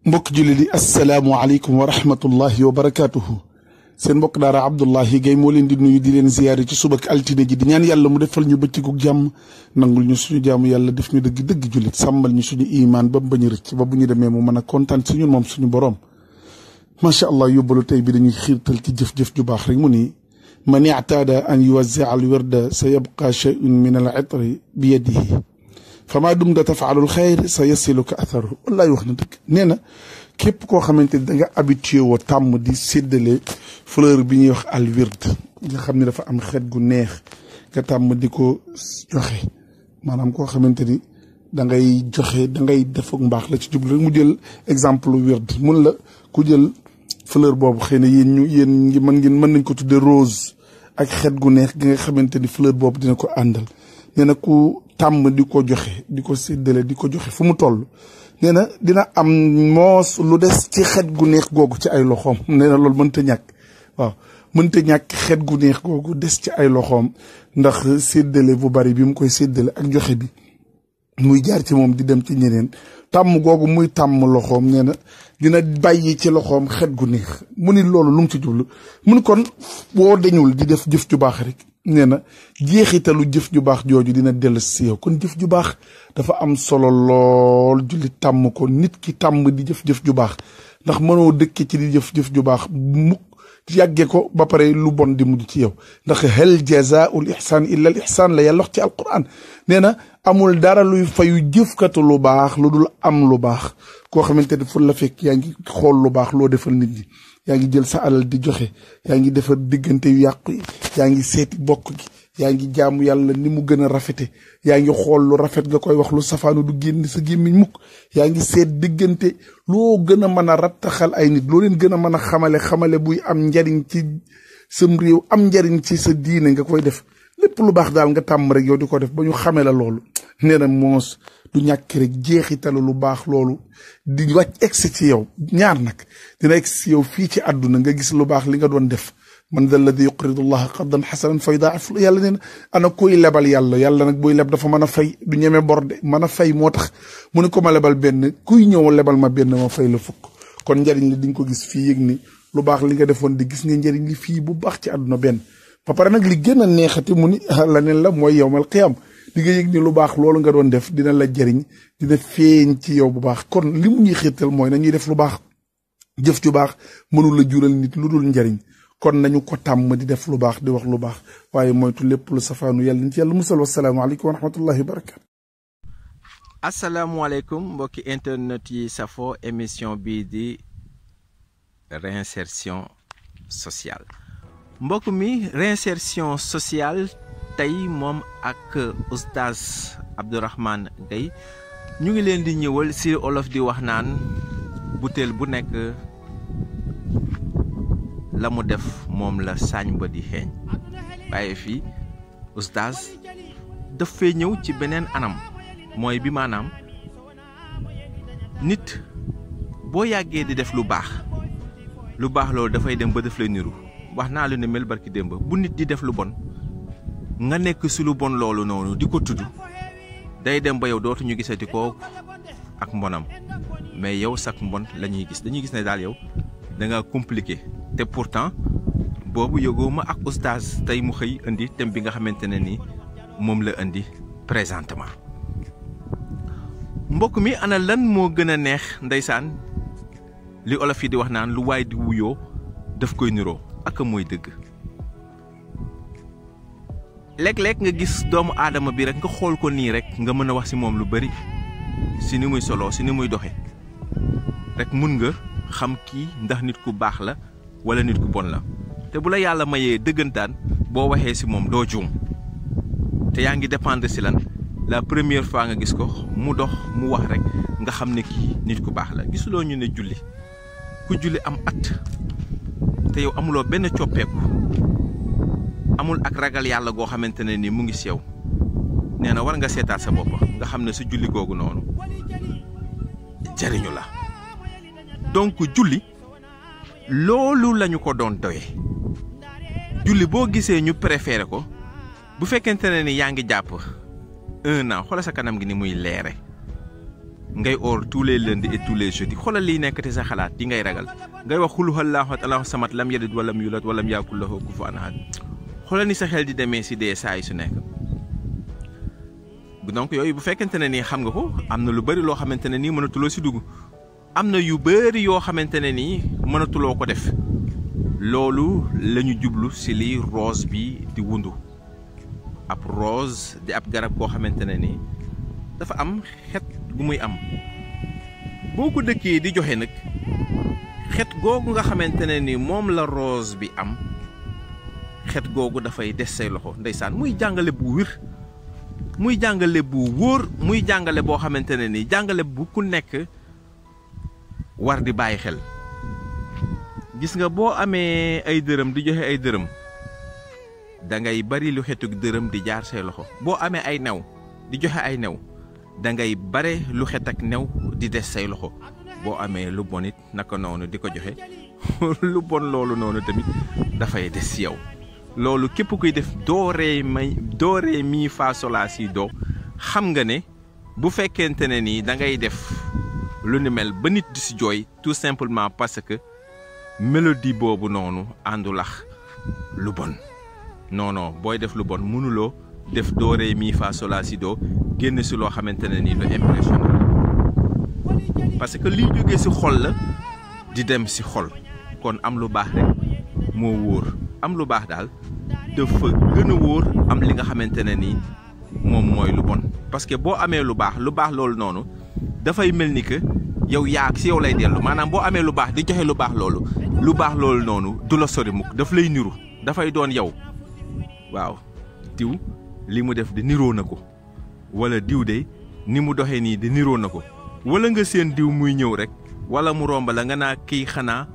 mbokk julli di asalaamualeykum wa rahmatullahi wa barakaatuhu seen mbokk daara Abdoulahi Gaye moo leen di nuyu di leen ziyaare ci subak altine ji di ñaan yàlla mu defal ñu bëccëgu jàmm nangul ñu suñu jaamu yàlla def ñu dëgg jullit sàmmal ñu suñu imaan ba mu bañ a rëcc ba bu ñu demee mu mën a kontaan si ñun moom suñu boroom macha allah yóbbalu tey bi dañuy xiirtal ci jëf-jëf ju baax rek mu ni man i'taada an yuwazzia al wirda sa yabqa shay'un min al itri bi yadihi fama dumta tafaalul xayr sa yasiluka atharu wallaay wax na dëgg nee na képp koo xamante ni da nga habitué woo tàmm di séddale fleur bi ñuy wax al wird nga xam ne dafa am xeet gu neex nga tàmm di ko joxe maanaam koo xamante ni da ngay joxe da ngay def ak mbaax la ci jublu rek mu jël exemple wird mun la ku jël fleur boobu xëy na yéen ngi mën nañ ko tudde rose ak xeet gu neex gi nga xamante ni fleur boobu dina ko àndal nee na ku tàmm di ko joxe di ko séddale di ko joxe fu mu toll nee na dina am moos lu des ci xet gu neex googu ci ay loxoom nee na loolu mënta ñàkk waaw mënta ñàkk xet gu neex googu des ci ay loxoom ndax séddale bu bari bi mu koy séddale ak joxe bi muy jaar ci moom di dem ci ñeneen tàmm googu muy tàmm loxoom nee na dina bàyyi ci loxoom xet gu neex mu ni loolu lu mu ci jublu mu ni kon boo dañul di def jëf ju baax rek nee na jeexitalu jëf ju baax jooju dina dellu si yow kon jëf ju baax dafa am solo lool julli tàmm ko nit ki tàmm di jëf-jëf ju baax ndax mënoo dëkke ci di jëf-jëf ju baax mukk yàgge ko ba pare lu bon di mujj ci yow ndax hal jazaa'ul ihsaan illa al ihsaan la yàlla wax ci alquran nee na amul dara luy fayu jëfkatu lu baax lu dul am lu baax koo xamante ne fu la fekk yaa ngi xool lu baax loo defal nit ñi yaa ngi jël sa alal di joxe yaa ngi defar diggante yu yàqu yi yaa ngi seeti bokk gi yaa ngi jaamu yàlla ni mu gën a rafete yaa ngi xool lu rafet nga koy wax lu safaanu du génn sa gémmiñ mukk yaa ngi seet diggante loo gën a mën a rattaxal ay nit loo leen gën a mën a xamale buy am njariñ ci sam réew am njariñ ci sa diine nga koy def lépp lu baax daal nga tàmm rek yow di ko def ba ñu xame la loolu nee na moos du ñàkk rek jeexitalu lu baax loolu di wàcc egsi ci yow ñaar nag dina egsi ci yow fii ci àdduna nga gis lu baax li nga doon def man dha alladi yuqridu llaha qardan xasanan fa yudaa'ifu yàlla nee na ana kuy lebal yàlla nag buy leb dafa mën a fay du ñeme bor de mën a fay moo tax mu ne ko ma lebal benn kuy ñëw lebal ma benn ma fay la fukk kon njëriñ li di nga ko gis fii yëg ni lu baax li nga defoon di gis nga njëriñ li fii bu baax ci àdduna benn ba pare nag li gën a neexati mu ni la neen la mooy yawmal qiyaam di nga yëg ni lu baax loolu nga doon def dina la jëriñ dina feeñ ci yow bu baax kon li mu ñuy xiirtal mooy nañuy def lu baax jëf ju baax mënul la jural nit lu dul njëriñ kon nañu ko tàmm di def lu baax di wax lu baax waaye moytu lépp lu safaanu yàlla nañ ci yàlla musal wasalaamaaleykum wa rahmatullahi wa barakatu asalaamaaleykum mbokki internet yi safo émission bii di réinsertion sociale mbokk mi réinsertion sociale tey moom ak oustaz Abdourahmane Gaye ñu ngi leen di ñëwal si olof di wax naan butéel bu nekk la mu def moom la saañ ba di xeeñ waaye fii oustaz daf fee ñëw ci beneen anam mooy bi maanaam nit boo yàggee di def lu baax loolu dafay dem ba def la niru wax naa lu ne mel barki démb bu nit di def lu bon nga nekk si lu bon loolu noonu di ko tudd day dem ba yow dootuñu gisati ko ak mbonam mais yow sak mbon la ñuy gis dañuy gis ne daal yow da nga compliqué te pourtant boobu yëgoo ma ak oustaz tey mu xëy indi thème bi nga xamante ne ni moom la indi présentement mbokk mi ana lan moo gën a neex ndeysaan li olof yi di wax naan lu waay di wuyoo daf koy niroo ak mooy dëgg léeg-léeg nga gis doomu aadama bi rek nga xool ko nii rek nga mën a wax ci moom lu bari ci ni muy soloo ci ni muy doxe rek mun nga xam kii ndax nit ku baax la walla nit ku bon la te bu la yàlla mayee dëggantaan boo waxee ci moom doo juum te yaa ngi dépendre ci lan la première fois nga gis ko mu dox mu wax rek nga xam ne kii nit ku baax la gisuloo ñu ne julli ku julli am at te yow amuloo benn coppeeku amul ak ragal yàlla goo xamante ne ni mu ngi ci yow nee na war nga seetaat sa bopp nga xam ne sa julli googu noonu jariñu la donc julli loolu lañu ko doon doyee julli boo gisee ñu préféré ko bu fekkente ne ni yaa ngi jàpp 1 an xoolal sa kanam gi ni muy leere ngay oor tous les lundis et tous les jeudis xoolal liy nekk te sa xalaat di ngay ragal ngay wax xul huwallaahu ahad allaahu samad lam yalid walam yulad walam yakul lahu kufuwan ahad xoolal ni sa xel di demee si dee saa yi su nekk. donc yooyu bu fekkente ne nii xam nga ko am na lu bëri loo xamante ne nii mënatuloo si dugg am na yu bëri yoo xamante ne nii mënatuloo ko def loolu la ñu jublu si li rose bi di wundu ab rose di ab garab goo xamante ne nii dafa am xet gu muy am boo ko dëkkee di joxe nag xet googu nga xamante ne ni moom la rose bi am xet googu dafay des say loxo ndeysaan muy jàngale bu wér muy jàngale bu wóor muy jàngale boo xamante ne ni jàngale bu ku nekk war di bàyyi xel gis nga boo amee ay dërëm di joxe ay dërëm da ngay bari lu xetug dërëm di jaar say loxo boo amee ay new di joxe ay new da ngay bare lu xet ak new di des say loxo boo amee lu bon it naka noonu di ko joxe lu bon loolu noonu tamit dafay des si yow loolu képp kuy def dooree mi fa sola si do xam nga ne bu fekkente ne nii da ngay def lu ni mel ba nit di si jooy tout simplement parce que mélodie boobu noonu àndulax lu bon non booy def lu bon mënuloo def dooree mi fa sola si do génn si loo xamante ne nii lu impressionnant parce que liy jógee si xol la di dem si xol kon am lu baax rek moo wóor am lu baax daal dafa gën a wóor am li nga xamante ne nii moom mooy lu bon parce que boo amee lu baax loolu noonu dafay mel ni que yow yaa si yow lay dellu maanaam boo amee lu baax di joxe lu baax loolu noonu du la sori mukk daf lay niru dafay doon yow waaw diw li mu def di niroo na ko wala diw de ni mu doxee nii di niroo na ko wala nga seen diw muy ñëw rek wala mu romb la nga naa kii xanaa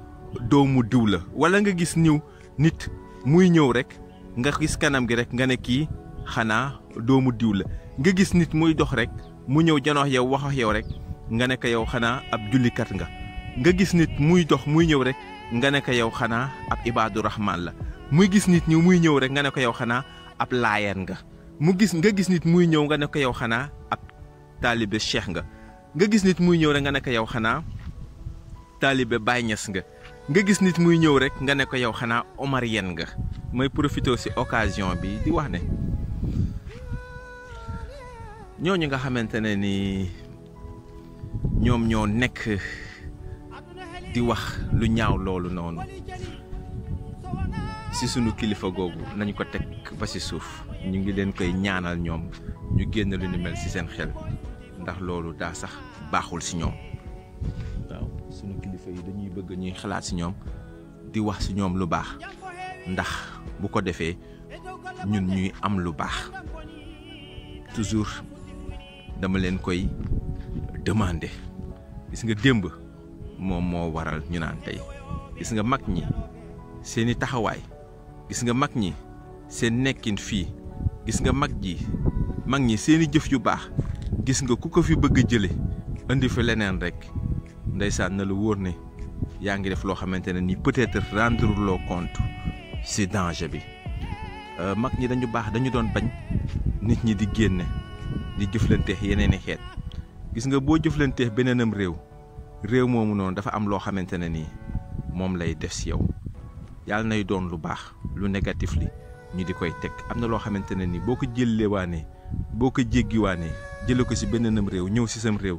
doomu diw la wala nga gis nit muy ñëw rek nga gis kanam gi rek nga ne kii xanaa doomu diw la nga gis nit muy dox rek mu ñëw janoox yow wax yow rek nga ne ko yow xanaa ab jullikat nga gis nit muy dox muy ñëw rek nga ne ko yow xanaa ab ibaadu rahmaan la muy gis nit ñi muy ñëw rek nga ne ko yow xanaa ab laayeen nga gis nit muy ñëw nga ne ko yow xanaa ab taalibe cheikh nga gis nit muy ñëw rek nga ne ko yow xanaa taalibe Baay Ñas nga gis nit muy ñëw rek nga ne ko yow xanaa omarien nga may profité ci occasion bi di wax ne ñooñu nga xamante ne ni ñoom ñoo nekk di wax lu ñaaw loolu noonu ci sunu kilifa googu nañ ko teg ba ci suuf ñu ngi leen koy ñaanal ñoom ñu génn lu ni mel ci seen xel ndax loolu daa sax baaxul ci ñoom waaw sunu kilifa yi dañuy bëgg ñuy xalaat ci ñoom di wax ci ñoom lu baax ndax bu ko defee ñun ñuy am lu baax toujours dama leen koy demander gis nga démb moom moo waral ñu naan tey gis nga mag ñi seeni taxawaay gis nga mag ñi seen nekkin fii gis nga mag ñi seeni jëf yu baax gis nga ku ko fi bëgg a jële indi fi leneen rek ndeysaan na lu wóor ne yaa ngi def loo xamante ne ni peut-être rendre loo compte ci danger bi mag ñi dañu baax dañu doon bañ nit ñi di génne di jëflanteex yeneen i xeet gis nga boo jëflanteex beneenam réew moomu noonu dafa am loo xamante ne nii moom lay def ci yow yàlla nay doon lu baax lu négatif li ñu di koy teg am na loo xamante ne nii boo ko jëllewaanee boo ko jéggiwaanee jële ko ci beneenam réew ñëw ci sam réew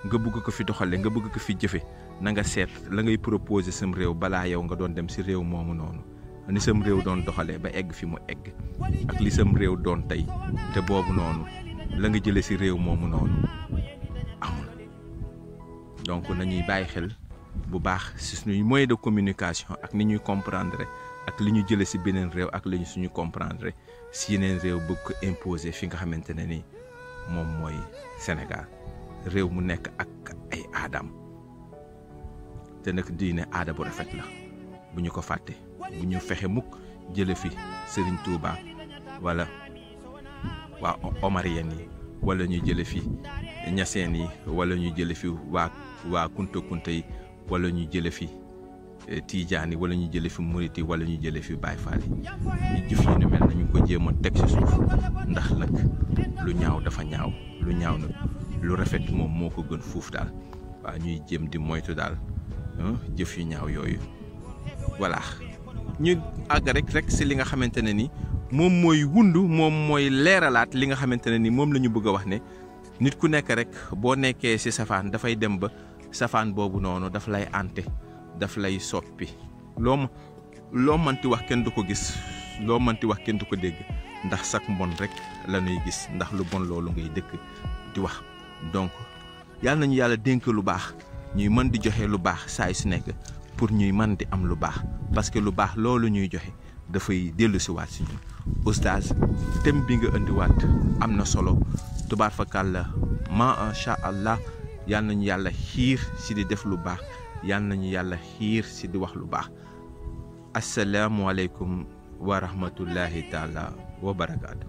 nga bëgg ko fi doxale nga bëgg ko fi jëfe na nga seet la ngay proposer sam réew balaa yow nga doon dem ci réew moomu noonu ni sam réew doon doxalee ba egg fi mu egg ak li sam réew doon tey te boobu noonu la nga jële ci réew moomu noonu amul donc nañuy bàyyi xel bu baax ci suñuy moyen de communication ak ni ñuy comprendre ak li ñu jële ci beneen réew ak li ñu suñu comprendre ci yeneen réew bëgg ko imposer fi nga xamante ne ni moom mooy Sénégal réew mu nekk ak ay aadam te nag diine aada bu rafet la bu ñu ko fàtte bu ñu fexe mukk jële fi Serigne Touba wala waa Omarien yi wala ñu jële fi Ñaseen yi wala ñu jële fi waa Kunta yi wala ñu jële fi Tijaan yi wala ñu jële fi Murit yi wala ñu jële fi Baay Faal yi ñu jëf yi nu mel nañu ko jéem a teg ci suuf ndax nag lu ñaaw dafa ñaaw lu ñaaw nag lu rafet moom moo ko gën fuuf daal waaw ñuy jëm di moytu daal jëf yu ñaaw yooyu. voilà ñu àgg rek si li nga xamante ne ni moom mooy wundu moom mooy leeralaat li nga xamante ne ni moom la ñu bëgg a wax ne nit ku nekk rek boo nekkee si safaan dafay dem ba safaan boobu noonu daf lay ante daf lay soppi loo mënti wax kenn du ko gis loo mënti wax kenn du ko dégg ndax sak mbon rek la ñuy gis ndax lu bon loolu ngay dëkk di wax. donc yàlla nañu yàlla dénk lu baax ñuy mën di joxe lu baax saay su nekk pour ñuy mën di am lu baax parce que lu baax loolu ñuy joxe dafay dellu si waat si ñun. oustaz thème bi nga indiwaat am na solo tubaar fakàlla macha allah yal nañu yàlla xiir si di def lu baax yal nañu yàlla xiir si di wax lu baax. asalaamualeykum wa rahmatullahi taala wa barakaatu.